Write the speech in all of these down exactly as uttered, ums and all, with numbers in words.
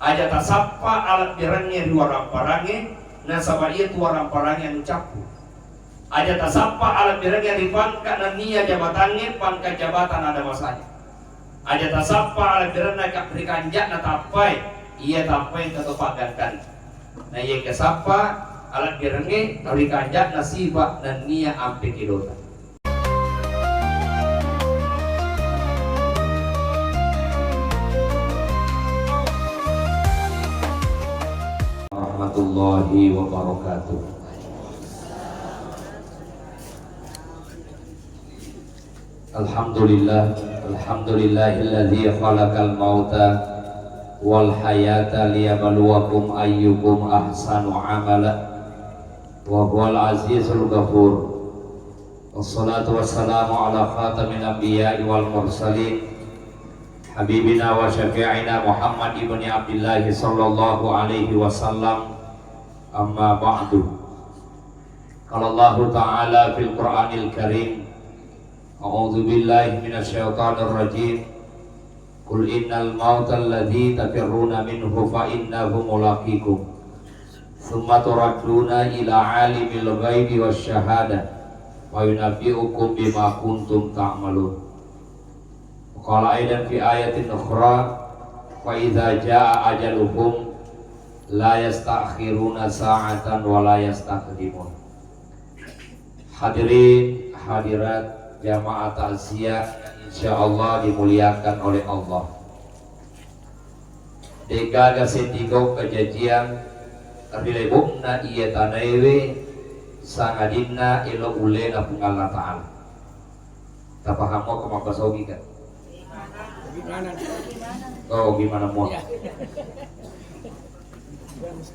Aja tasappa alebbirengnge ri waramparangnge, nasaba iyatu waramparangnge anu cappu. Aja tasappa alebbirengnge ri pangka nennia jabatangnge, pangka jabatan ada masanya. Aja tasappa alebbirenna ka-, ri kanja'na tappae, iya tappae engka to paggangkanna. Na iya kasappa alebbirengnge ri kanja'na sifa nennia ampe kedota. Warahmatullahi wabarakatuh. Alhamdulillah, alhamdulillahilladzi khalaqal mauta wal hayata liyabluwakum ayyukum ahsanu amala, wa huwal azizul ghafur. Wassalatu wassalamu ala khatamin anbiya'i wal mursalin, habibina wa syafi'ina Muhammad ibni Abdillah sallallahu alaihi wasallam. Amma ba'du. Qala Allahu ta'ala fil Qur'anil Karim, a'udzu billahi minasy syaithanir rajim. Qul innal mautal ladzi tafirruna minhu fa innahu mulaqikum. Tsumma turadduna ila alimil ghaibi wasy syahadah, fa yunabbi'ukum bima kuntum ta'malun. Wa qala aidan fi ayatin ukhra, fa idza jaa ajaluhum la yasta'khiruna sa'atan wa la yastaqdimun. Hadirin hadirat jamaah takziah yang insyaallah dimuliakan oleh Allah. Degaga settigau kajajiang ri lebo'na iya tanaewe, sangadinna elo ullena Puang Allah Ta'ala. Tapahammo ko mappasogi kan? Oh, gimana mau?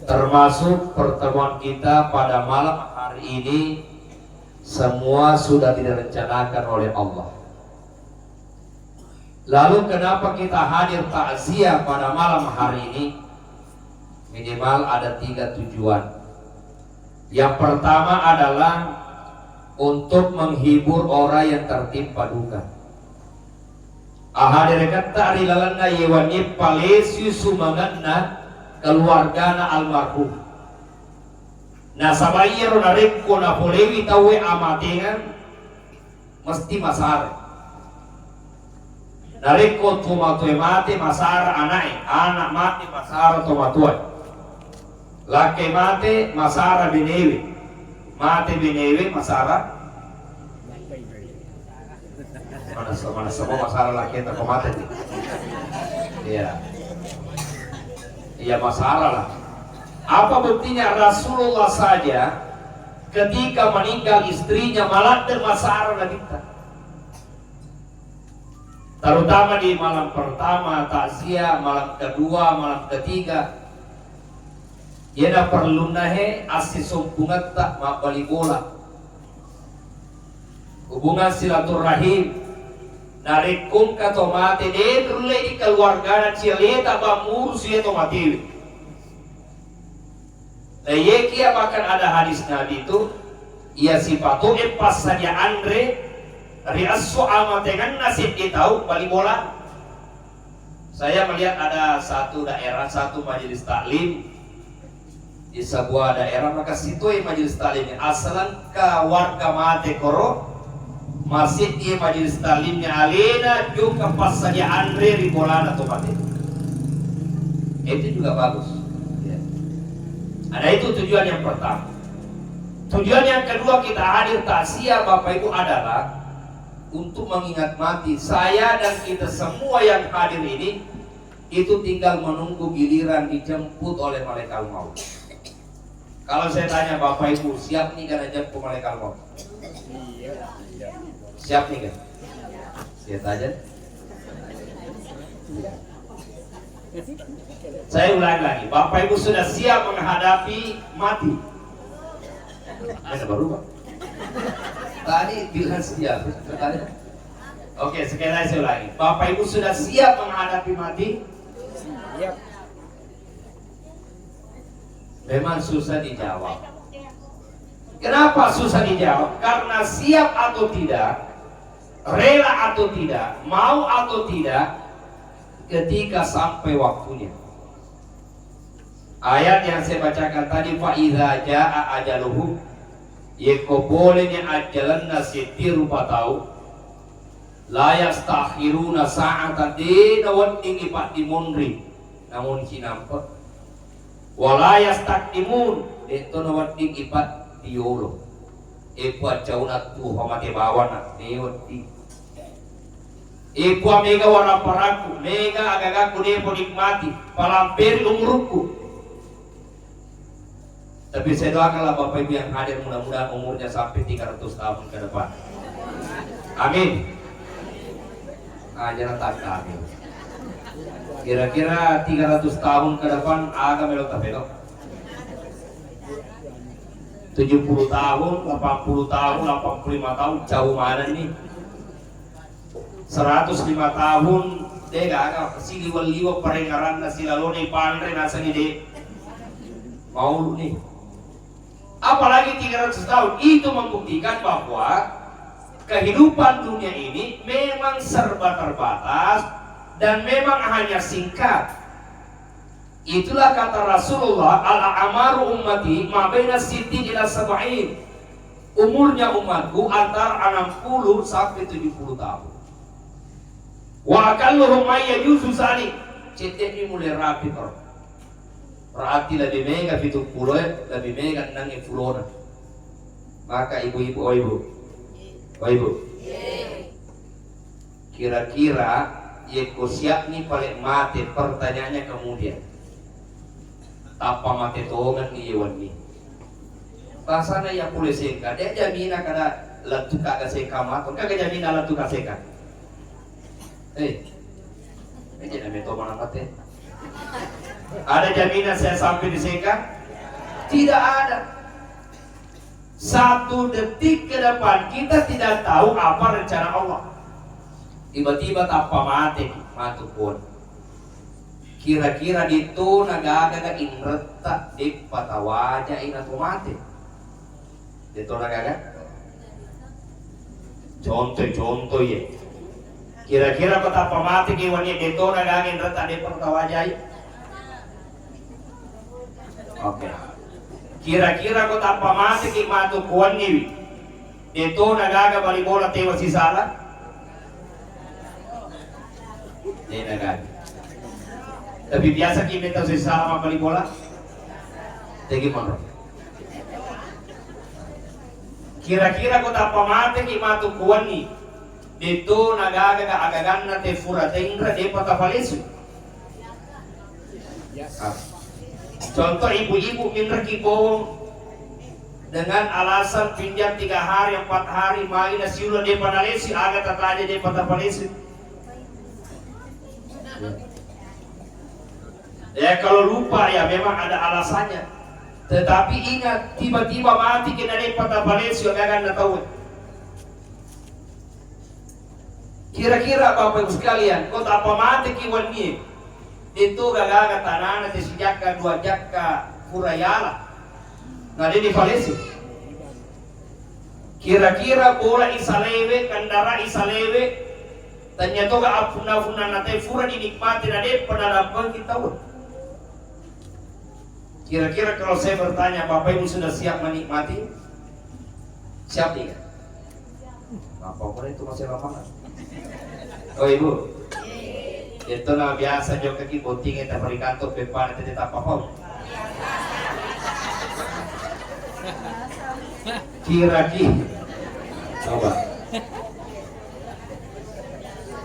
Termasuk pertemuan kita pada malam hari ini, semua sudah direncanakan oleh Allah. Lalu kenapa kita hadir takziah pada malam hari ini? Minimal ada tiga tujuan. Yang pertama adalah untuk menghibur orang yang tertimpa duka. Aha dereketta ri lalenna yewanni palesui sumangenna keluargana almarhum. Nasaba iyaro narekko napolewi tauwe amatengang, mesti masara. Narekko tomatoe mate, masara ana'e, ana' mate, masara tomatoe. Lakke mate, masara benewe. Mate benewe, masara. Mana se-, mana semua masara lakke tako mate. Iya. Iya, masara lah. Apa buktinya? Rasulullah saja ketika meninggal istrinya, maladde masara Nabitta. Terutama di malam pertama takziah, malam kedua, malam ketiga. Iyana perlunna he assisompungetta mabbali bola. Hubungan silaturrahim. Narekko engka to mate, de nulle di keluargana cialeta bang murusu iya to matewe. Naiyakiya bahkan ada hadis Nabi itu, iya sipato'e passadia anre ri esso amatenganna seddi tau bali bola. Saya melihat ada satu daerah, satu majelis taklim di sebuah daerah, maka situe majelis taklim asalangka warga mate koro, masih dia majelis taklimnya alena jokka passadia anre ri bolana to mate. Itu juga bagus. Ya. Ada itu tujuan yang pertama. Tujuan yang kedua kita hadir takziah Bapak Ibu adalah untuk mengingat mati. Saya dan kita semua yang hadir ini itu tinggal menunggu giliran dijemput oleh malaikat maut. Kalau saya tanya Bapak Ibu, siap nih karena jemput malaikat maut? Siap nih kan? Siap aja. Saya ulangi lagi, Bapak Ibu sudah siap menghadapi mati? Ada berubah. Tadi bilang siap. Tadi. Oke, sekali lagi saya ulangi. Bapak Ibu sudah siap menghadapi mati? Siap. Memang susah dijawab. Kenapa susah dijawab? Karena siap atau tidak, rela atau tidak, mau atau tidak, ketika sampai waktunya. Ayat yang saya bacakan tadi, "Fa idza jaa ajaluhum," yekko poleni ajjalenna seddi rupa tau, "la yastakhiruna sa'atan," de nawedding ipaddimonri, namun cinampe, "wa la yastaqdimun," de to nawedding ipaddiolo. E Puang, cauna tuha mate bawana, de wedding. E Puang, mega waramparakku, mega agagakku, de ponikmati, palamperi umurukku. Tapi saya doakanlah Bapak Ibu yang hadir, mudah-mudahan umurnya sampai tiga ratus tahun ke depan. Amin. Ah, jangan takut, amin. Kira-kira tiga ratus tahun ke depan, aga melo tapelo? Tujuh puluh tahun, delapan puluh tahun, delapan puluh lima tahun, jauh mana nih? Seratus lima tahun, de gaga, siliweng-liweng parengngeranna, silalona ipanre, nasengngi de maulu nih. Apalagi tiga ratus tahun, itu membuktikan bahwa kehidupan dunia ini memang serba terbatas dan memang hanya singkat. Itulah kata Rasulullah, "Al-a'maru ummati ma baina sittin ila sab'in." Umurnya umatku antara enam puluh sampai tujuh puluh tahun. "Wa aqalluhum may yajuzu zalik." Cedde'mi mulai rapi, Bro. Berarti lebih mega pitu puluh, eh, lebih mega enneng pulona. Maka ibu-ibu, oh ibu. Oh ibu. Kira-kira yekko siapni pale mate, pertanyaannya kemudian, tappa mate tongenni ye wenni? Basana iya pole sengka, de jamina kada lettu kaga sengka mato, kaga jamina lettu ka sengka. Eh, eh, jadi name to mana mate? Ada jaminan saya sampai di sengka? Tidak ada. Satu detik ke depan kita tidak tahu apa rencana Allah. Tiba-tiba tappa mate matu pun. Kira-kira ditto nagaga ga inretta deppa tawajai nato mate? Ditto nagaga? Contoh-contoh ye. Kira-kira ko tappa mate ki wani ditto nagaga inretta deppa tawajai? Oke. Kira-kira ko tappa mate ki matu kuanniwi, de to nagaga bali bola tewa sisala? De nagaga. Tapi biasa ki meta sisala ma bali bola? Tegi monro. Kira-kira ko tappa mate ki matu kuanni, de to nagaga ga agaganna te fura tenra depa tapalesu? Contoh, ibu-ibu minreki bowong dengan alasan pinjam tiga hari, empat hari, magi nasiulo depa nalesi, aga tataja depa tapalesi. Ya, kalau lupa ya memang ada alasannya. Tetapi ingat, tiba-tiba mati kena depa tapalesi, aga ganna tau. Kira-kira Bapak Ibu sekalian, ko tappa mate ki wennie, de to gaga tanana te sijakka dua jakka pura yala. Na de dipalesi. Kira-kira bola isalewe, kendara isalewe, tanya toga appunna-punnanna te fura dinikmati na de pernah dampeng kita. Kira-kira kalau saya bertanya, Bapak Ibu sudah siap menikmati? Siap tidak? Apa pun itu masih lama kan? Oh Ibu, itu nah biasa juga ki botting kita berikan tuh pepan itu tetap apa? Kira-kira coba.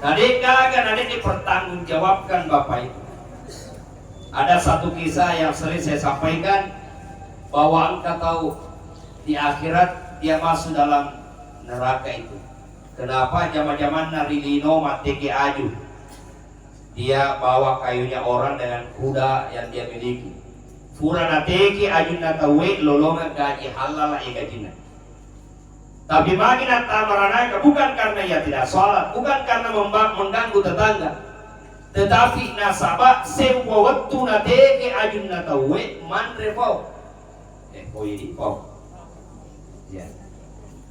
Nah, de gaga, nah, de dipertanggungjawabkan Bapak Ibu. Ada satu kisah yang sering saya sampaikan, bahwa engka tau di akhirat dia masuk dalam neraka itu. Kenapa? Jama-jamanna ri lino matteke aju. Dia bawa kayunya orang dengan kuda yang dia miliki. Fura nateke ajunna tauwe, lolongeng gaji halala e gajinna. Tapi magi nattama ranaka, bukan karena ia tidak sholat, bukan karena memba-, mengganggu tetangga, tetapi nasaba sewwa wettu nateke ajunna tauwe manre fau. Eh, fau idi fau. Ya.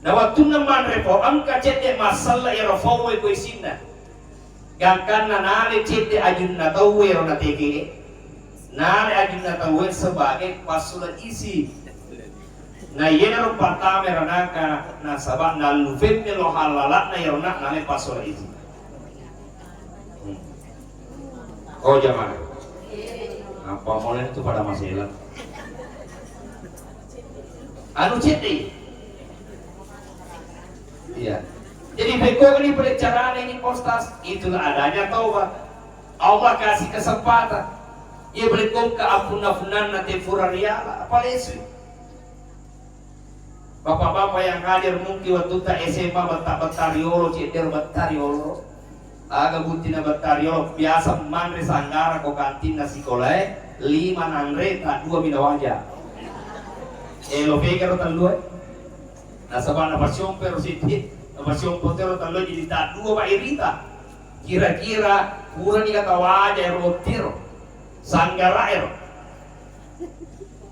Na wettunna manre fau, engka cedde massalla ero fau e ko isinna. Gangkanna nale cedde ajunna tauwe ero nateke e. Nale Inna tauwe sebagai pasula isi. Na iyenaro pertama ranaka nasaba nallu femme lo halalakna iyaro na name pasula isi. Hmm. Oh jamaah. Apa mulai itu pada masela? Anu cedde. Iya. Jadi pekko ini pada caranya ini postas, itulah adanya taubat. Allah kasih kesempatan. Iya boleh kongka ampun-ampunan na tefura riala, apa lesu. Bapak-bapak yang hadir mungkin waktu ta S M A betta-betta riolo, cedder betta riolo. Aga buttina betta riolo, biasa manre sanggara ko kantinna sikolae, lima nanre, ta dua mina waja. Eh, lo pegaro tellue. Nasaba napasiompe ro siti, napasiompe tero tellue jadi ta dua, Pak, irita. Kira-kira purani kata waja ero tiro. Sanggara ero.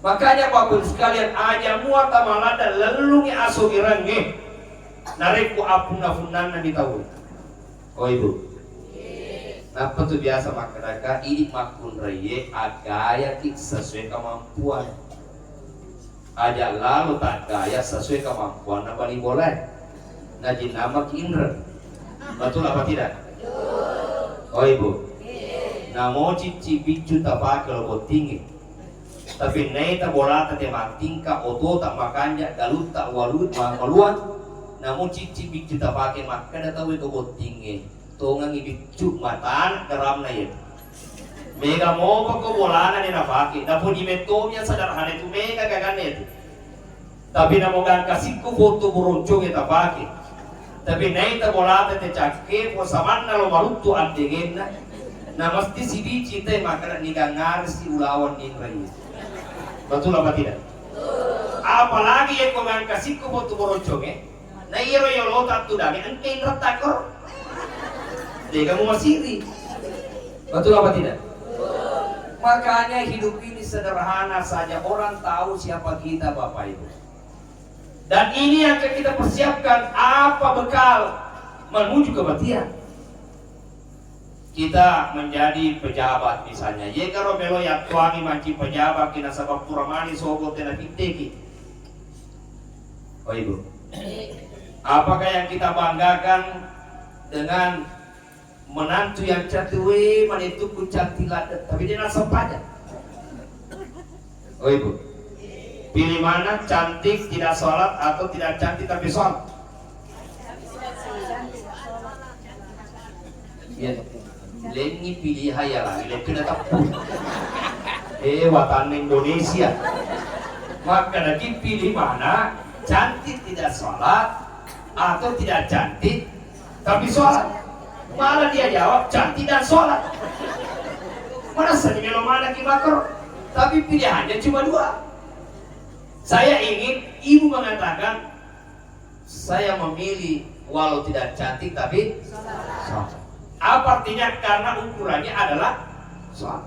Makanya Bapak Ibu sekalian, aja mua tamaladda lellungi asogirangnge. Narekko apunna-punnanna mi tau. Oh Ibu. Nappa tu biasa makkedaka, idi makkunraie agayaki sesuai kemampuan. Aja lalo taggaya sesuai kemampuanna bali bolae. Najinnamaki inreng. Betul apa tidak? Oh Ibu. Namo cicci biccu tapake lo bottingnge. Tapi naita bolata te mattingka, otota makanja, galutta walu-, ma-, maluang, namu cicci biccu tapake makkeda tauwe ko bottingnge, tongengi biccu matana geramna ye. Mega mopa ko bolana ne napake, napuni mettomi yang sederhana itu mega gaganna itu. Tapi namo gangka sikku foto boronconge tapake. Tapi naita bolata te cakke, po samanna lo maruttu addengenna, na mesti sibici te makkeda nigangngarsi ulaweng ninraiye. Betul apa tidak? Apalagi yekko gangka sikku foto boronconge, na iyaro yolota tudange engka inretta koro. Dega mu masiri. Betul apa tidak? Makanya hidup ini sederhana saja, orang tahu siapa kita, Bapak Ibu. Dan ini yang akan kita persiapkan, apa bekal menuju kematian. Kita menjadi pejabat misalnya, ye karo melo yattuangi manci pejabat ki nasaba pura mani sogo tena pitteki. Oh Ibu, apakah yang kita banggakan dengan menantu yang cantik, weh, manetukku cantik ladde, tapi dia nasempajang. Oh Ibu, pilih mana, cantik tidak sholat atau tidak cantik tapi sholat? Ya, lengi pilihan ya lah, itu udah tepu. Eh, watan Indonesia. Maka lagi pilih mana, cantik tidak sholat atau tidak cantik tapi sholat. Malah dia jawab, cantik dan sholat. Mana seni melo mana ki makro? Tapi pilihannya cuma dua. Saya ingin ibu mengatakan, saya memilih walau tidak cantik tapi sholat. Apa artinya? Karena ukurannya adalah sholat.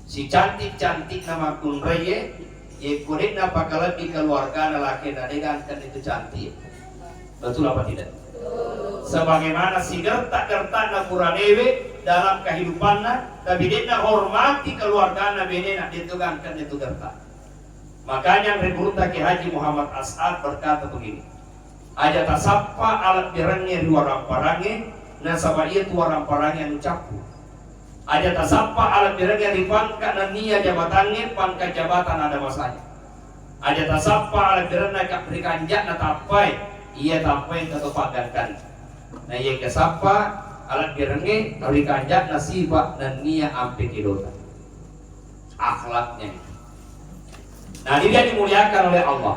Si cantik-cantik nama kunreye, ye kulit na pakalebbi keluarga na laki na dengan kan itu cantik. Betul apa tidak? Sebagaimana si gertak-gertak na kuranewe dalam kehidupanna, tapi dia na hormati keluarga na bene na dia tuh kan itu gertak. Makanya Anre Gurutta Kiai Haji Muhammad As'ad berkata begini, aja tasappa alebbirengnge ri waramparangnge, nasaba iya tu waramparangnge anu cappu. Aja tasappa alebbirengnge ri pangka nennia jabatangnge, pangka jabatan ada masanya. Aja tasappa alebbirenna ka-, ri kanja'na tappai, iya tappai engka to paggangkanna. Na iya engka sappa alebbirengnge ri kanja'na sifa nennia ampe kedota. Akhlaknya itu. Nah, ini dia dimuliakan oleh Allah.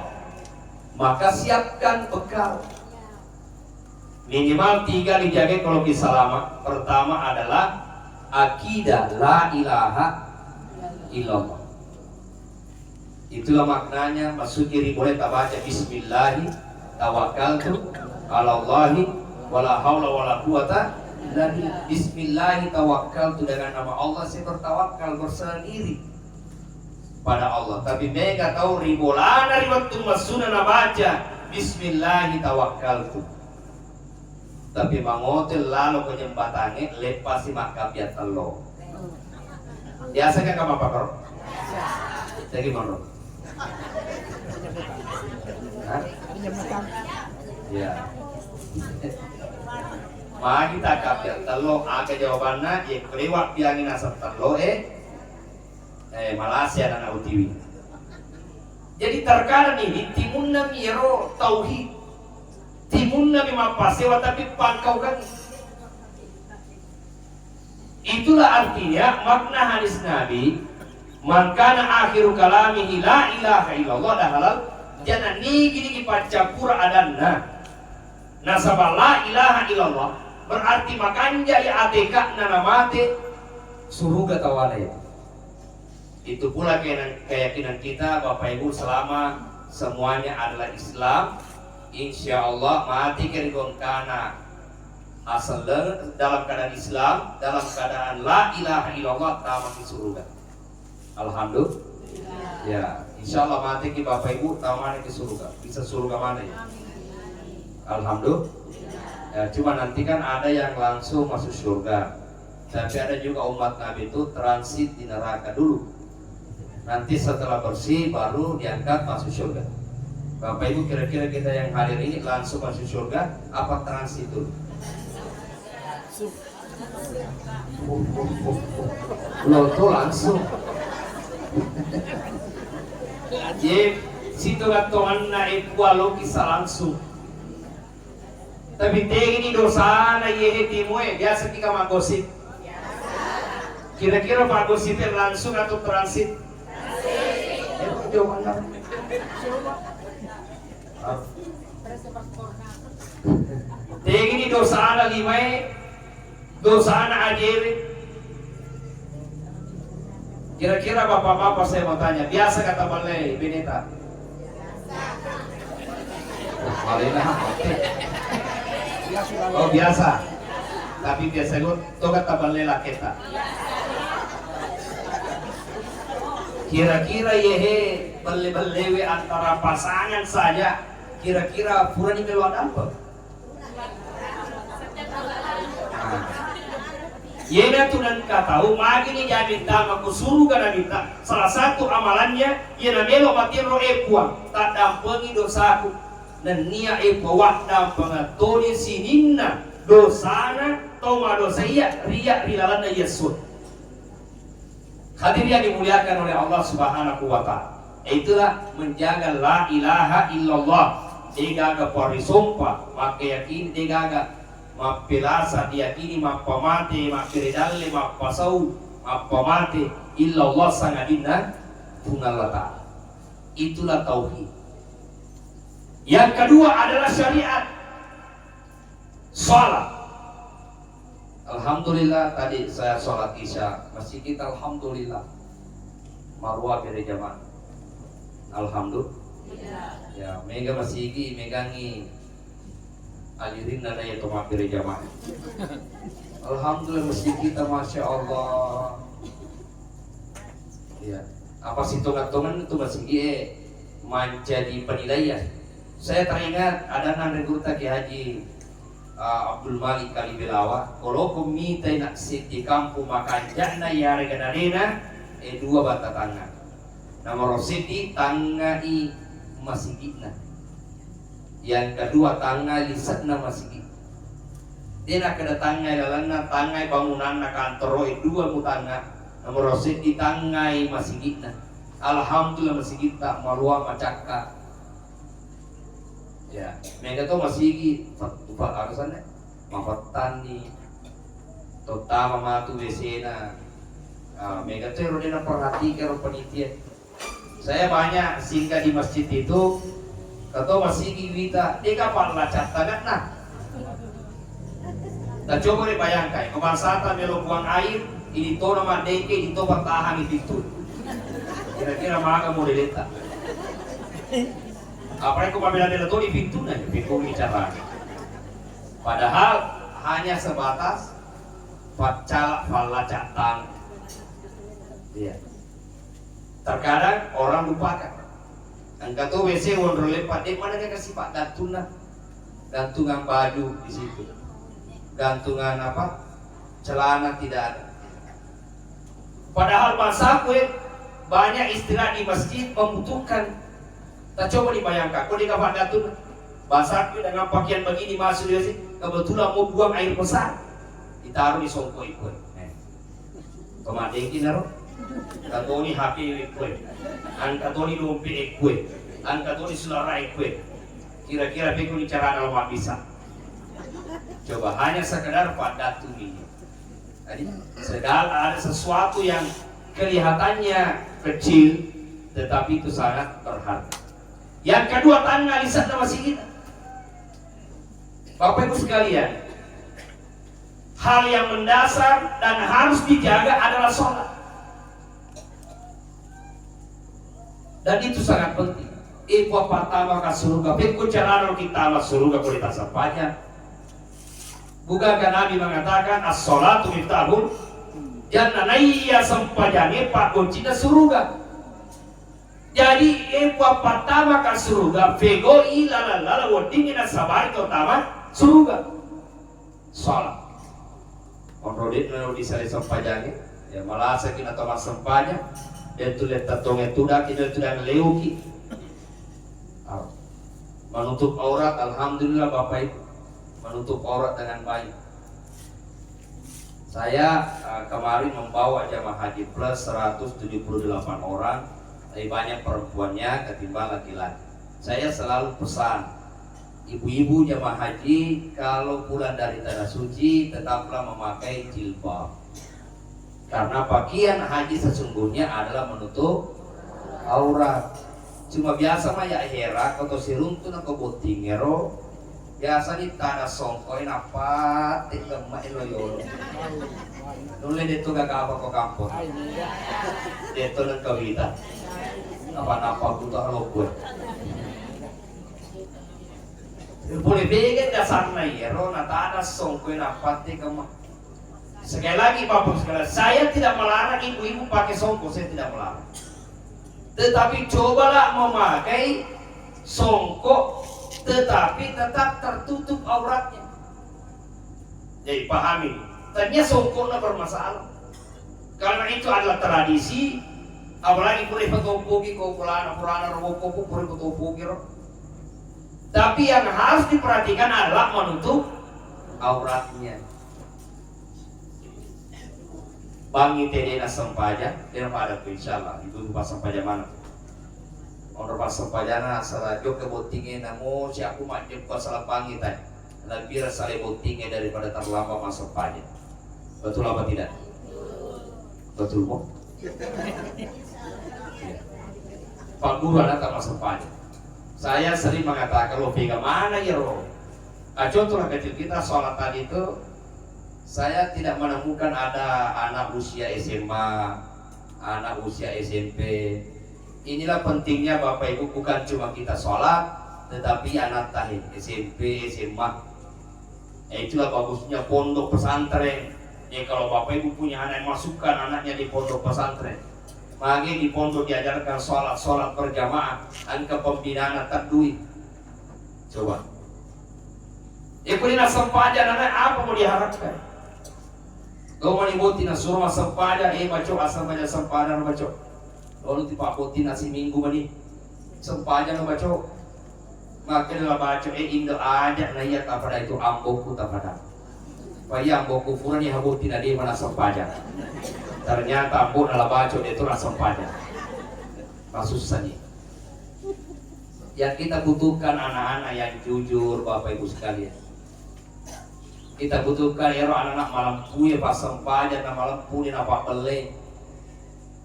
Maka siapkan bekal. Minimal tiga dijaga kalau bisa lama. Pertama adalah akidah la ilaha illallah. Itulah maknanya, maksudnya ri boleh tabaca bismillahi tawakkaltu alallahi wala haula wala quwata illa billah. Bismillahi tawakkaltu, dengan nama Allah saya bertawakal, berserah diri pada Allah. Tapi mega tau ri bolana ri wettu massuna nabaca bismillahi tawakkaltu. Tapi mangotel lalo ko jembatangnge, leppasi makkabbiang tello. Biasa kan kamu apa, Bro? Jadi, Bro. Hah? Ya. Magi takabbiang tello, aga jawabanna, ye kelewat biangi nasab tello, eh, eh, malasi anak-anak utiwi. Jadi terkadang ini timunna mi ero tauhid. Timunna mi mappasewa tapi pangkaukan. Itulah artinya makna hadis Nabi, "Man kana akhiru kalamihi la ilaha illallah dakhalal jannah." Nigi-nigi paccappura adanna nasaba la ilaha illallah, berarti makanjai ateka'na namate, suruga tawana itu. Itu pula keyakinan, keyakinan kita, Bapak Ibu, selama semuanya adalah Islam, insya Allah mati ke ri gongkana asal dalam keadaan Islam, dalam keadaan la ilaha illallah, tama ke surga. Alhamdulillah. Ya, insya Allah mati ke Bapak Ibu, tama ke surga. Bisa surga mana ya? Alhamdulillah. Ya, cuma nanti kan ada yang langsung masuk surga. Tapi ada juga umat Nabi itu transit di neraka dulu. Nanti setelah bersih baru diangkat masuk surga. Bapak Ibu, kira-kira kita yang hadir ini langsung masuk surga apa transit dulu? Lo tuh langsung. Ye, situ gattonganna e pua lo kisah langsung. Tapi tegini dosana iyehe timoe, biasa kika maggosip. Kira-kira maggosipnya langsung atau transit? Ya, jawabannya. Ah. Tegini dosana limae, dosana ajewe. Kira-kira bapak-bapak saya mau tanya, biasa kata balai beneta? Malena mati. Oh, biasa. Tapi biasa gue to kata balai laketa. Kira-kira yehe belle-bellewe antara pasangan saja, kira-kira purani melo dampeng? Nah. Iyanatu nengka tau magini jamin tama ku suruga nabitta, salah satu amalannya iyana melo matinro, e Puang, taddampengi dosaku. Nennia e Puang, waddampengeng toni sininna dosana to madosa iya ria ri lalenna iya esso. Hadirin yang dimuliakan oleh Allah Subhanahu wa Ta'ala, itulah menjaga la ilaha illallah. Degaga parisompa, makkeyakini, degaga mappelasa diyakini, mappamate, mappere dalle, mappasau, mappamate, illallah, sangadinna Puang Allah Ta'ala. Itulah tauhid. Yang kedua adalah syariat. Sholat. Alhamdulillah, tadi saya sholat isya masjid kita, alhamdulillah. Marua bere jamaah. Alhamdulillah. Ya, mega masigi, megangi alirinna na ya to mabbere jamaah. Alhamdulillah, masjid kita, masya Allah. Ya, apa sitongan-tongan itu masigi, eh, manjadi penilaian. Saya teringat ada nang gurutta Kiai Haji, uh, Abdul Malik Kalibelawa, ko loko mitai na seddi kampung makancana yarega narena, eh, dua bata tangnga. Nomoro seddi tangngai masigi'na. Yang kedua tangngai lise'na masigi. De nakkeda tangngai lalenna, tangngai bangunanna kantoro e dua mutangnga. Nomoro seddi tangngai masigi'na. Alhamdulillah masigitta marua macakka. Ya, mega to masigi, fa-, fa-, apa sana? Mafettanni, tottama matu W C-na. Ah, mega to ero de naperhatikero panitia. Saya banyak singgah di masjid itu, kato masigi wita, deka pallacattanna. Nah, coba deh bayangkan, ko bangsata melo buang air, ini to nama deke, ini to bertahan di pintu. Kira-kira maga modeleta. Apalagi ko mabela-bela to di pintu, nah, bingung bicara. Padahal hanya sebatas paccala pallacattan. Iya. Terkadang orang lupakan. Engka to W C wonro leppa, de mana kasih pak gantunna, gantungan baju di situ, gantungan apa, celana tidak ada. Padahal bangsaku, eh, banyak istirahat di masjid membutuhkan. Tacoba dibayangkan, ko deka paddattu bangsaku dengan pakaian begini masuk di masjid, kebetulan mau buang air besar, ditaruh di songko ikue. Eh. Pemadeki naro. Tatoni H P ikue. Angka toni dompe ikue. Angka toni sulara ikue. Kira-kira beko ni carana lo mabbissa. Coba hanya sekedar paddattu minyak. Jadi, segala ada sesuatu yang kelihatannya kecil, tetapi itu sangat berharga. Yang kedua, tanna lise'na masigi'na. Bapak Ibu sekalian, hal yang mendasar dan harus dijaga adalah sholat. Dan itu sangat penting. Iko pertama ke surga, pekko carana kita masuk surga ko ditasampanya. Bukankah Nabi mengatakan, "As-sholatu miftahul jannah"? Naiya sempajange pakkuncina suruga. Jadi, iko pertama ke surga, pegoi lala-lala weddingi nasabari to tama suruga. Salah. Onro de'na lo disare sempajange, ya, malasaki na to massempajang, de tu le tatonge tudaki, de tu dan leuki. Ah. Menutup aurat, alhamdulillah Bapak Ibu. Menutup aurat dengan baik. Saya, eh, kemarin membawa jamaah haji plus seratus tujuh puluh delapan orang, lebih banyak perempuannya ketimbang laki-laki. Saya selalu pesan, ibu-ibu jamaah haji, kalau pulang dari Tanah Suci, tetaplah memakai jilbab. Karena pakaian haji sesungguhnya adalah menutup aurat. Cuma biasa mah ya hera, ko to siruntu na ko bottingero, biasa ni tada songko e nappa te gemma e lo yolo. Nulle de to gaga apa ko kampung. De to nang kawita. Apa nappa buta lo kue. Pole bege dasarna iyaro na tada songko e nappa te gemma. Sekali lagi, Bapak Ibu sekalian, saya tidak melarang ibu-ibu pakai songkok, saya tidak melarang. Tetapi cobalah memakai songkok, tetapi tetap tertutup auratnya. Jadi, pahami, tanya songkoknya bermasalah. Karena itu adalah tradisi, apalagi pura ipatompoki ko purana, purana ro wokko pura ipatompoki ro. Tapi yang harus diperhatikan adalah menutup auratnya. Bangngi tede nassempajang, de napada ko, insyaallah, ibu-ibu passempajang maneng. Onro passempajangna asala jokka bottingnge, namo siappu majjeppu asala bangngi tai. Lebih rasa le bottingnge daripada terlambat massempajang. Betul apa tidak? Betul, Bu? Iya. Pak Guru, anak tak massempajang. Saya sering mengatakan, lo pega mana ya, Ro? Ah, contohlah kecil kita, sholat tadi itu, saya tidak menemukan ada anak usia S M A, anak usia S M P. Inilah pentingnya Bapak Ibu, bukan cuma kita sholat, tetapi anak tahe S M P, S M A. Ya, itulah bagusnya pondok pesantren. Ya, kalau Bapak Ibu punya anak, masukkan anaknya di pondok pesantren. Mage di pondok diajarkan sholat, sholat berjamaah, engka pembinaan teddui. Coba. Ya, kuli nassempajang anak, apa mau diharapkan? Kau mani boti nasuro massempajang, eh, baco, asal baca sempajang, baco. Lalu tipa boti nasi minggu mani. Sempajang, baco. Makkeda la baco, eh, indo aja na iya tapada itu amboku tapada. Pa iya amboku purani habuti na de mana sempajang. Ternyata ambo na la baco de tu na sempajang. Masussani. Yang kita butuhkan anak-anak yang jujur, Bapak Ibu sekalian. Kita butuhkan ero anak-anak malempu ya, pas sempajang na malempu dia na pabbelle.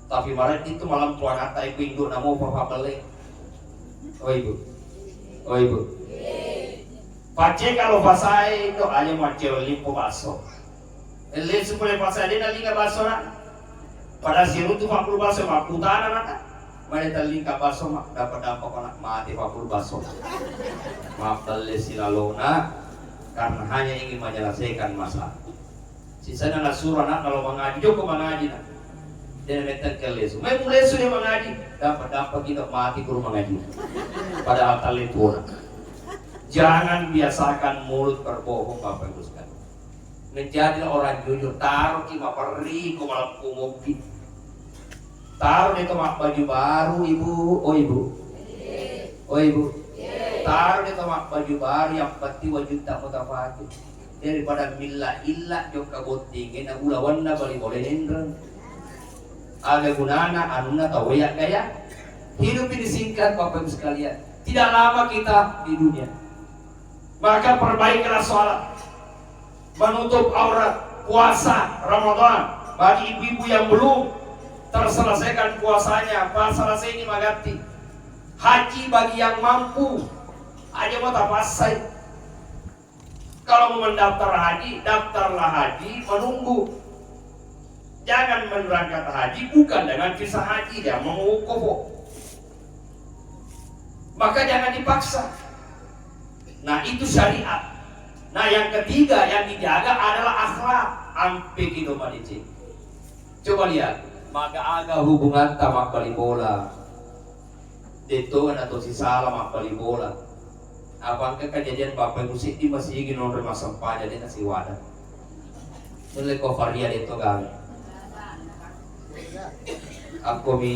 Tapi mareddi tu malempu anatta ibu induk namo papa belle. Oh ibu. Oh ibu. Pacce kalau pasae itu aja macce limpo baso. Ele supaya pasae dia nalinga baso na. Pada sirutu pappulu baso makkutana na. Mane tellingka baso ma dapat dampak anak mati pappulu baso. Mabbelle silalona karena hanya ingin menyelesaikan masalah. Sisana nasuro anakna lo mangaji, jokko mangaji na. Dena metteng ke lesu. Mai mulesu dia mangaji, dampa-dampa kita mati guru mangaji. Padahal talle tuona. Jangan biasakan mulut berbohong, Bapak Ibu sekalian. Menjadilah orang jujur, taruh ki maperri ko maleppu mobbi. Taro de to mabbaju baru, Ibu. Oh, Ibu. Oh, Ibu. Taro de to mabbaju baru, yang penting wajutta mutapake. Daripada milla-illa jokka bottinge na ulawanna bali bole nenreng. Aga gunana anunna tau ya gaya? Hidup ini singkat, Bapak Ibu sekalian. Tidak lama kita di dunia. Maka perbaikilah sholat, menutup aurat, puasa Ramadan bagi ibu-ibu yang belum terselesaikan puasanya, puasa selesai ini magatti. Haji bagi yang mampu, aja mau tapassai. Kalau mau mendaftar haji, daftarlah haji menunggu. Jangan berangkat haji bukan dengan visa haji, dia mau wukufo. Maka jangan dipaksa. Nah, itu syariat. Nah, yang ketiga yang dijaga adalah akhlak. Ampe kido madeceng. Coba lihat, maga-aga hubungatta mabbali bola. Detto na to sisala mabbali bola. Apa engka kejadian Bapak Ibu seddi masigi nonroi massempajang de nasiwada. Nulle ko Faria detto gawe. Akko mi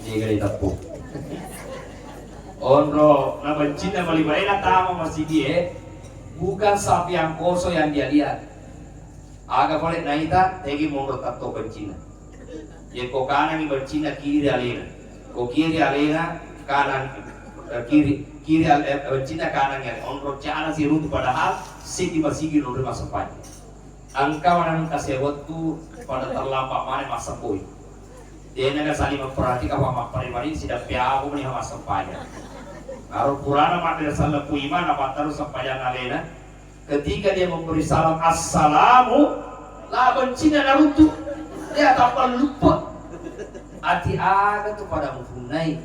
niga diteppu. Onro na bencinna bali bae na tama masigi e. Bukan sapi yang kosong yang dia lihat. Aga pale naita tegi monro tatto bencinna. Yekko kanangi bencinna kiri alena. Ko kiri alena kanang, eh, kiri, kiri al-, eh, bencinna kanang ya onro cana siruntu padahal seddi masigi nonroi massempajang. Engka maneng engka sewettu pada terlambat maneng massempoi. Dena ga saling memperhatikan apa mappari-pari sidappi apa meni massempajang. Aro purana maddera salleppu imang napatterus sempajang alena. Ketika dia memberi salam, "Assalamu," la bencinna naruntu. Dia tappa lupa. Ati aga tu pada mupunnai.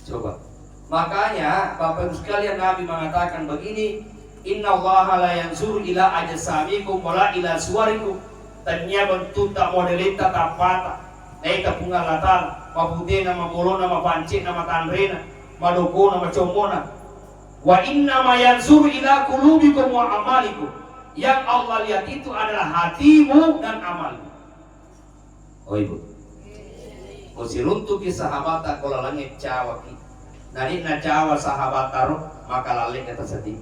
Coba. Makanya, Bapak Ibu sekalian, Nabi mengatakan begini, "Inna Allah la yanzuru ila ajsamikum wala ila suwarikum." Tania bentukta, modeletta, tappata. Naita Puang Allah Ta'ala, maputena, mabolona, mapancetna, matanrena, madokona, macommona. "Wa inna ma yanzuru ila qulubikum wa amalikum." Yang Allah lihat itu adalah hatimu dan amalmu. Oh, Ibu. Ko siruntuki sahabata ko lalengnge cawaki. Nani nacawa sahabata ro, maka lalle kata sedih.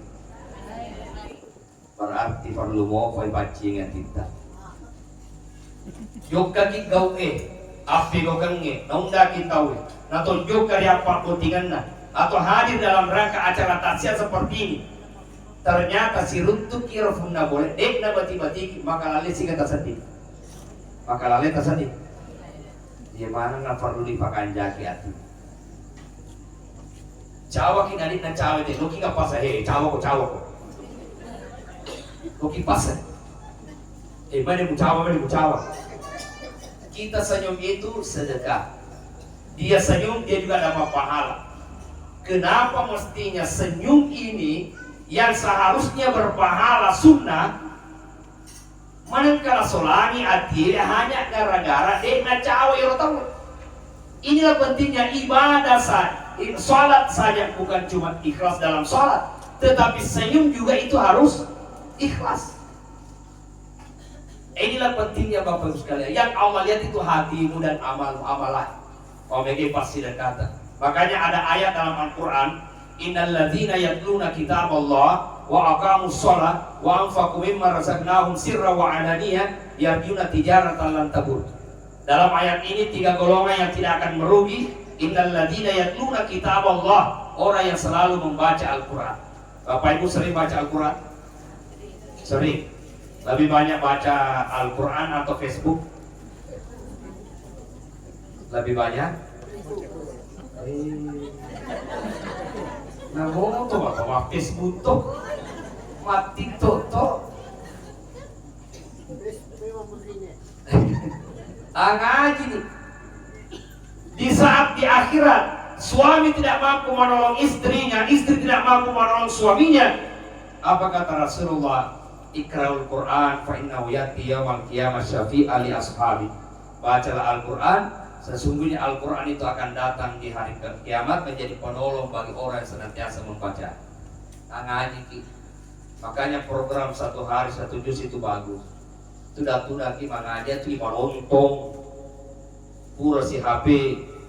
Berarti perlu mopai paccing atitta. Jokkaki gau e, appegokengnge, naundaki tau e, natonjokka ri appabbottingenna, atau hadir dalam rangka acara takziah seperti ini. Ternyata siruntuki ro funna bole, de'na bati-batiki, maka lalle siga taseddi. Maka lalle taseddi. Iya maneng na perlu dipakanjaki ati. Cawaki nadi na cawa te, noki kapasa he, cawako, cawako. Noki pasa. Eh, mana mucawa, mana mucawa. Kita senyum itu sedekah. Dia senyum, dia juga dapat pahala. Kenapa mestinya senyum ini yang seharusnya berpahala sunnah, manengka nasolangi atie hanya gara-gara de' nacawa iyaro tau. Inilah pentingnya ibadah sa-, i-, salat saja bukan cuma ikhlas dalam salat, tetapi senyum juga itu harus ikhlas. Inilah pentingnya Bapak Ibu sekalian. Yang Allah lihat itu hatimu dan amal-amalah. Omege pasti dekatan. Makanya ada ayat dalam Al-Quran, "Innalladzina yatluna kitaballah wa aqamus shalah wa anfaqu mimma razaqnahum sirran wa alaniyah yarjuna tijaratan lan tabur." Dalam ayat ini tiga golongan yang tidak akan merugi. "Innalladzina yatluna kitaballah," orang yang selalu membaca Al-Quran. Bapak Ibu sering baca Al-Quran? Sering. Lebih banyak baca Al-Quran atau Facebook? Lebih banyak? Eh. Nah, ngomong tuh, Bapak, Bapak Facebook tuh. Mati tuh, tuh. Ah, ngaji nih. Di saat di akhirat, suami tidak mampu menolong istrinya, istri tidak mampu menolong suaminya, apa kata Rasulullah? "Iqra'ul Qur'an fa innahu ya'ti yaumal qiyamah syafi'an li ashabi." Bacalah Al-Quran, sesungguhnya Al-Quran itu akan datang di hari ke-, kiamat menjadi penolong bagi orang yang senantiasa membaca. Ah, ngaji ki. Makanya program satu hari satu juz itu bagus. Tuda-tudaki mangaja tu manontong. Pura si H P,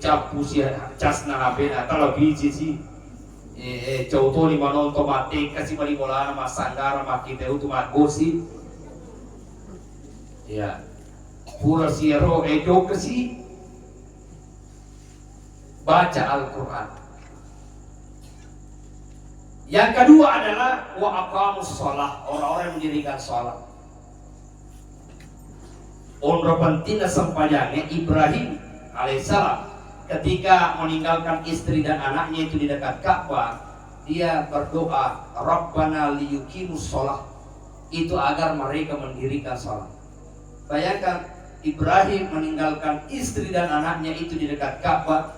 cappu si casna H P na, televisi si. Eh, eh, cau toni manontong, mattekka si mali bolana, massanggara, makkita utu, maggosi. Iya. Pura si ero, eh, jokka si. Baca Al-Quran. Yang kedua adalah wa aqamus shalah, orang-orang yang mendirikan salat. Onro pentingna sempajangnya Ibrahim alaihissalam ketika meninggalkan istri dan anaknya itu di dekat Ka'bah, dia berdoa, "Rabbana liyuqimus shalah." Itu agar mereka mendirikan salat. Bayangkan, Ibrahim meninggalkan istri dan anaknya itu di dekat Ka'bah,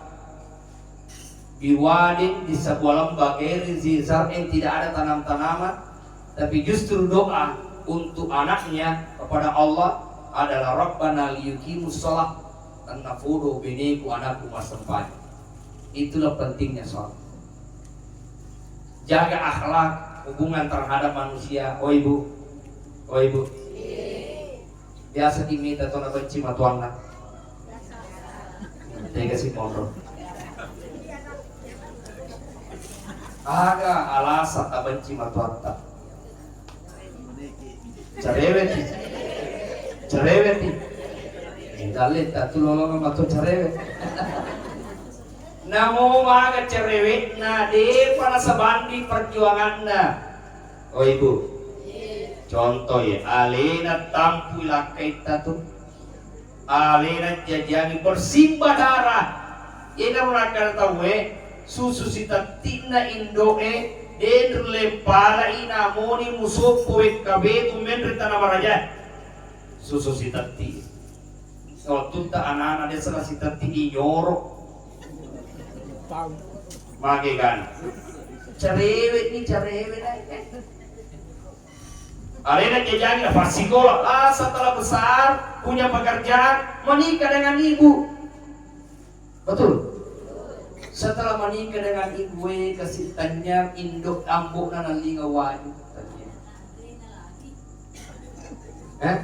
biwadin, di sebuah lembah, ghairi zi zar'in, tidak ada tanam-tanaman, tapi justru doa untuk anaknya kepada Allah adalah, "Rabbana liyuqimus shalah," tennapodo beneku, anakku massempajang. Itulah pentingnya salat. Jaga akhlak, hubungan terhadap manusia. Oh ibu, oh ibu, biasa kimita to nabenci matuanna. Tega si monro. Aga alasan tabenci matuatta? Cereweti. Cereweti. Eh, dalle tatu lolong matu cerewe. Namo maga cerewetna, depa nasabandi perjuanganna. Oh ibu. Contoh ya, alena tampui lakkaitta tu. Alena jajangi bersimbah darah. Iyanaro nakkeda tauwe, susu sitetti'na indo'e, denre lempalai namoni musoppo wekka betu menre tana maraja. Susu sitetti. Wettunta anana desa la sitetti inyoro. Mage gana. Cerewet ni, cerewet ni. Alena jajangi na passikola, ah, setelah besar punya pekerjaan, menikah dengan ibu. Betul? Setelah menikah dengan ibu, eh, kasi tanya indo ambo na nalinga waju. Tanya. Eh?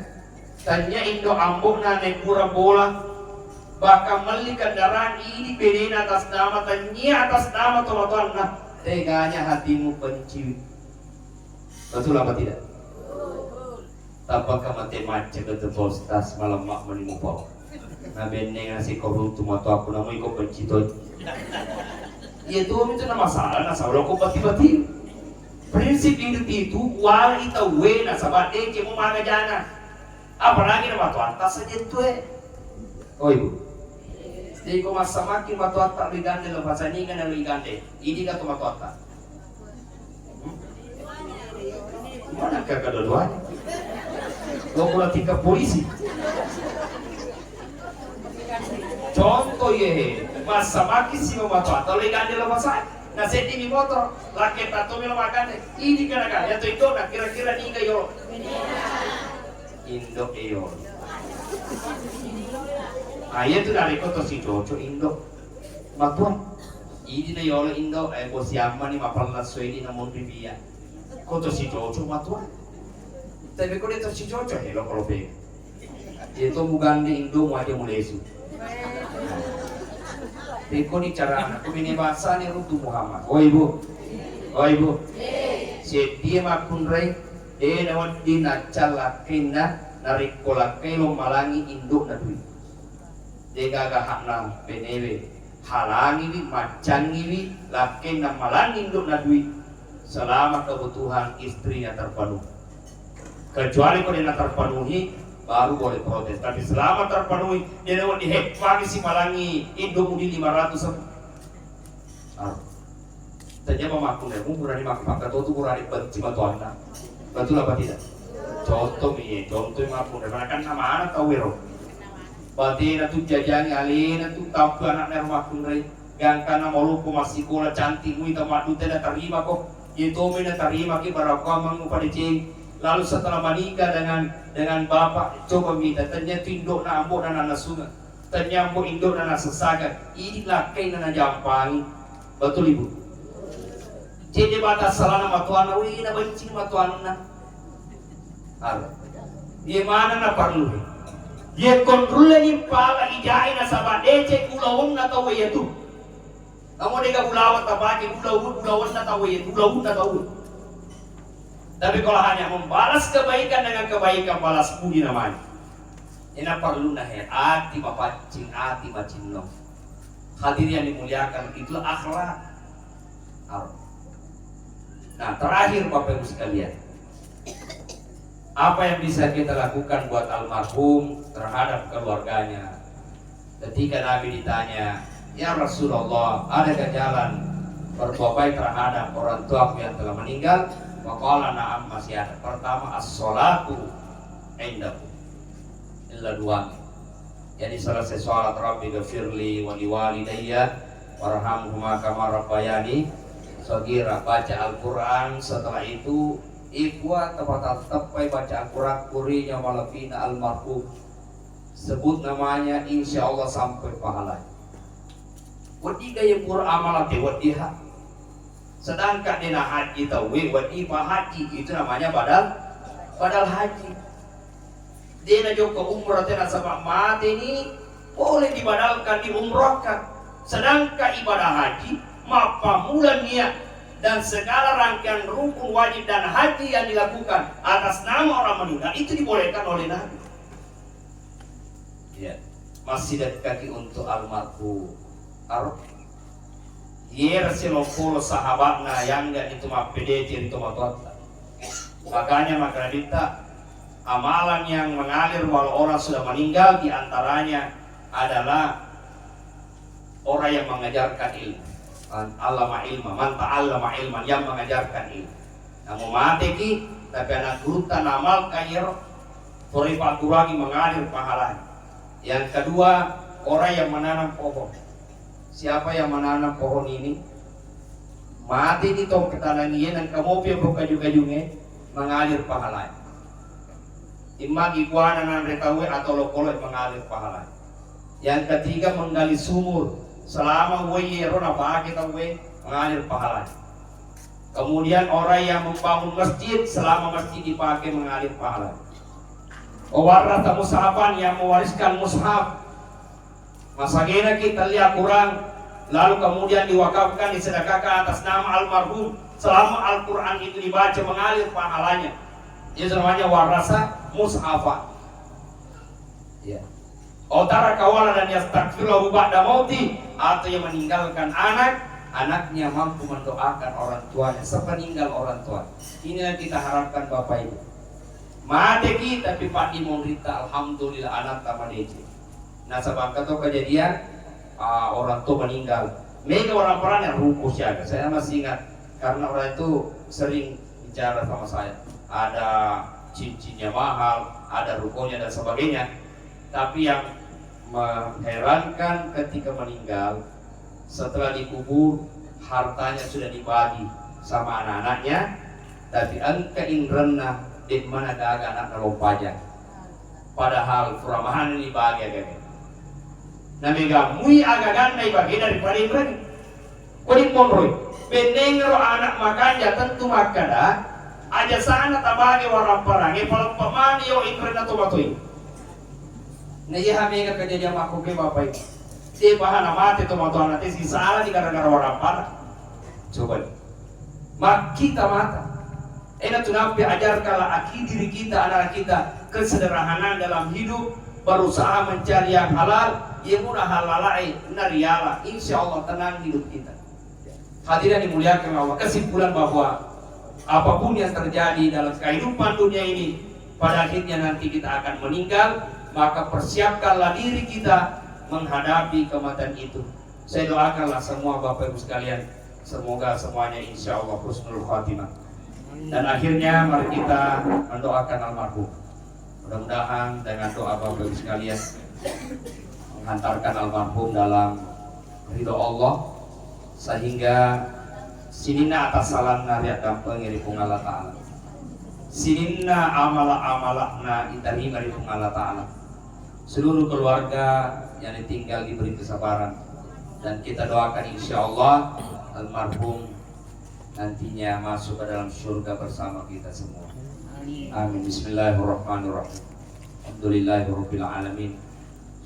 Tanya indo ambo na naik pura bola. Bahkan melli kendaraan ini benena atas nama, tanya atas nama tomatoanna. Teganya hatimu benci. Betul apa tidak? Tappaka mate macca ke tu Pak Ustaz, malemma mani mupau. Na benneng nasi ko runtu matu aku namu iko benci toi. Iya tu itu na masalah, na salah ko bati-bati. Prinsip hidup itu wali tauwe nasaba deke mu mangajana. Apalagi na matu atas saja tu eh. Oh ibu. Jadi ko massamaki matu atta lu igande lo pacaninga na lu igande. Ini ka tu matu atta. Mana kakak dua-duanya? Lo pula tingkat polisi. Contoh ye, masa maki si mamato atau le gande lo masa. Na seddi mi motor, laki tato mi lo makane. Ini kana kan, ya to itu na kira-kira ni kayo. Indo iyo. Ayo tu dari kota si cocok Indo. Matuang. Idi na yolo indo, eh, bosi amma ni mapella soedi na monri bia. Ko to si cocok matuang. Tapi ko de to si cocok, eh, lo kalau pe. Ye to mugande indo mu aja mulesu. Peko ni carana, ko bine bahasa ni runtu Muhammad. Oh ibu, oh ibu. Seddi makkunrai, de na wedding nacca lakkainna, narekko lakkai lo malangi indo na dui. Degaga hakna benewe, halangiwi, maccangiwi, lakkainna malangi indokna dui, selama kebutuhan istrinya terpenuhi. Kecuali ko dena terpenuhi, baru boleh protes. Tapi selama terpenuhi, dena wedding heppangi si malangi indokmu di lima ratus. Ah. Tanya mama aku nih, mu berani makan pakai tuh, berani benci batuanna. Betul apa tidak? Contoh mi, contoh mama aku nih, karena kan nama anak tahu ya, Ro. Batena tu jajangi alena tu tampu anaknya rumah kunrai. Gangkana maluku massikola cantik mui tamaddu tena tarima ko. Ye tomi na tarima ke barakku amang mu pada ceng. Lalu setelah menikah dengan, dengan bapak, coba mita tanya tu indokna ambokna nana sunga. Tanyambo indokna nasessakan, idi lakkaina najampangi. Betul, Ibu? Cedde bata salana matuanna, wih, nabenci matuanna. Ada. Iye maneng naparellui. Iye konrulleni pala ijai nasaba deceng ulawenna tau iyatu. Namo dega ulaweng tapake ulawu-, ulawenna tau iyatu, ulawunna tau. Tapi kalau hanya membalas kebaikan dengan kebaikan, balas budi namanya. Ena parelluna he, ati mapaccing, ati macinnong. Hadirin yang dimuliakan, itulah akhlak. Nah, terakhir Bapak Ibu sekalian, apa yang bisa kita lakukan buat almarhum terhadap keluarganya? Ketika Nabi ditanya, "Ya Rasulullah, adakah jalan berbuat baik terhadap orang tuaku yang telah meninggal?" Faqala, "Na'am, masih ada." Pertama, as-salatu indahu. Illa dua. Jadi selesai sholat, "Rabbi ghafirli wa liwalidayya warhamhuma kama rabbayani shaghira." Baca Al-Quran, setelah itu ikwa tepat teppai baca Al-Quran kurinya malapina almarhum. Sebut namanya, insya Allah sampai pahalanya. Wedding gaya pura amal te wedding ha. Sedangkan dena haji tauwe, wedding pa haji, itu namanya badal, badal haji. Dena jokka umrah tena sabab mate ni, boleh dibadalkan, diumrahkan. Sedangkan ibadah haji, mappamula niat dan segala rangkaian rukun wajib dan haji yang dilakukan atas nama orang meninggal itu dibolehkan oleh Nabi. Ya, masih dekkaki untuk almarhum. Ar-, yera silompolo sahabatna yang gak itu mappedeti ri tomatoatta. Makanya maka Nabitta, amalan yang mengalir walau orang sudah meninggal diantaranya adalah orang yang mengajarkan ilmu. Man allama ilma, man ta'allama ilman, yang mengajarkan ilmu. Namo mateki, tapi anak gurutta namalkan iyaro, pura ipagguruangi mengalir pahalanya. Yang kedua, orang yang menanam pohon. Siapa yang menanam pohon ini? Mate di tong ketanangi, nengka mopi yang buka juga junge, mengalir pahalanya. Imma giguana nanre tauwe atau lokolo mengalir pahalanya. Yang ketiga, menggali sumur. Selama uwai ero napake tauwe, mengalir pahalanya. Kemudian orang yang membangun masjid, selama masjid dipakai, mengalir pahalanya. Wawarrata mushafan, yang mewariskan mushaf. Masagena ki telli Al-Quran, lalu kemudian diwakafkan, disedekahkan atas nama almarhum. Selama Al-Quran itu dibaca, mengalir pahalanya. Itu namanya warasa mushafa. Ya. Au taraka waladan yastaghfiru lahu ba'da mauti, atau yang meninggalkan anak, anaknya mampu mendoakan orang tuanya sepeninggal orang tua. Inilah kita harapkan Bapak Ibu. Mate ki tapi paddi monrita, alhamdulillah, anak tamadece. Nasaba engka to kejadian, ah, orang tua meninggal. Mega orang parane ruko siaga. Saya masih ingat karena orang itu sering bicara sama saya. Ada cincinnya mahal, ada rukonya dan sebagainya. Tapi yang mengherankan ketika meninggal, setelah dikubur, hartanya sudah dibagi sama anak-anaknya, tapi engka inrenna de' mana gaga anakna lompaja. Padahal pura mahani bagi agaga. Namega mui agaganna ibagi daripada inrenna. Kodi monroi, bennengero anak makanja tentu makkada, aja sana tabage warapparange, paleppa mani yo inrenna tomatoi. Na iya mega kejadian makkuke Bapak Ibu. De' pahana mate tomatoanna te sisala di gara-gara warapparang. Coba. Makkita mata. Ena tu nampe ajarkanlah aki diri kita, anak kita, kesederhanaan dalam hidup, berusaha mencari yang halal, iya muna halalae nariala, insya Allah tenang hidup kita. Hadirin dimuliakan Allah, kesimpulan bahwa apapun yang terjadi dalam kehidupan dunia ini, pada akhirnya nanti kita akan meninggal, maka persiapkanlah diri kita menghadapi kematian itu. Saya doakanlah semua Bapak Ibu sekalian, semoga semuanya insya Allah husnul khatimah. Dan akhirnya mari kita mendoakan almarhum. Mudah-mudahan dengan doa Bapak Ibu sekalian menghantarkan almarhum dalam ridho Allah, sehingga sininna atassalanna riaddampengi ri Puang Allah Ta'ala. Sininna amala-amala'na itarima ri Puang Allah Ta'ala. Seluruh keluarga yang ditinggal diberi kesabaran. Dan kita doakan insya Allah almarhum nantinya masuk ke dalam surga bersama kita semua. Amin. Bismillahirrahmanirrahim. Alhamdulillahi rabbil alamin.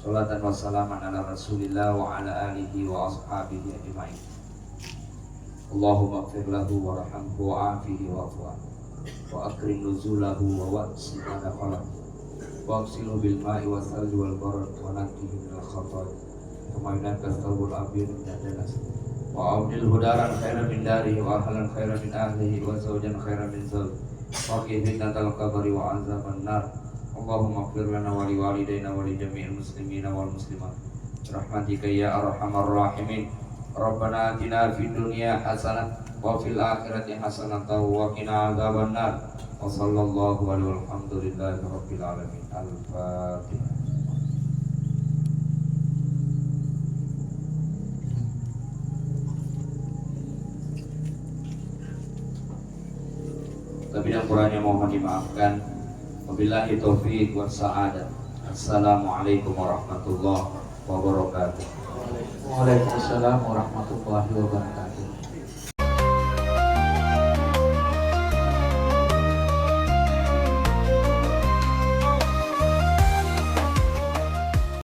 Salatan wa salaman ala Rasulillah wa ala alihi wa ashabihi ajmain. Allahumma ighfir lahu warhamhu wa afihi wa'fu anhu wa akrim nuzulahu wa wasi' madkhalahu wa aghsilhu bil ma'i wa thalji wal barad wa naqqihi minal khataya kama yunaqqa thawbul abyadu minad danas. Wa abdilhu daran khairan min darihi wa ahlan khairan min ahlihi wa zawjan khairan min zawjihi wa qih fitnatal qabri wa azaban nar. Allahumma ighfir lana wa liwalidayna wa li jami'il muslimina wal muslimat. Rahmatika ya arhamar rahimin. Rabbana atina fid dunya hasanah wa fil akhirati hasanah wa qina adzaban nar. Wa sallallahu alaihi walhamdulillahi rabbil alamin. Al-Fatihah. Lebih dan kurangnya mohon dimaafkan. Wabillahi taufiq was sa'adah. Assalamualaikum warahmatullahi wabarakatuh. Waalaikumsalam warahmatullahi wabarakatuh.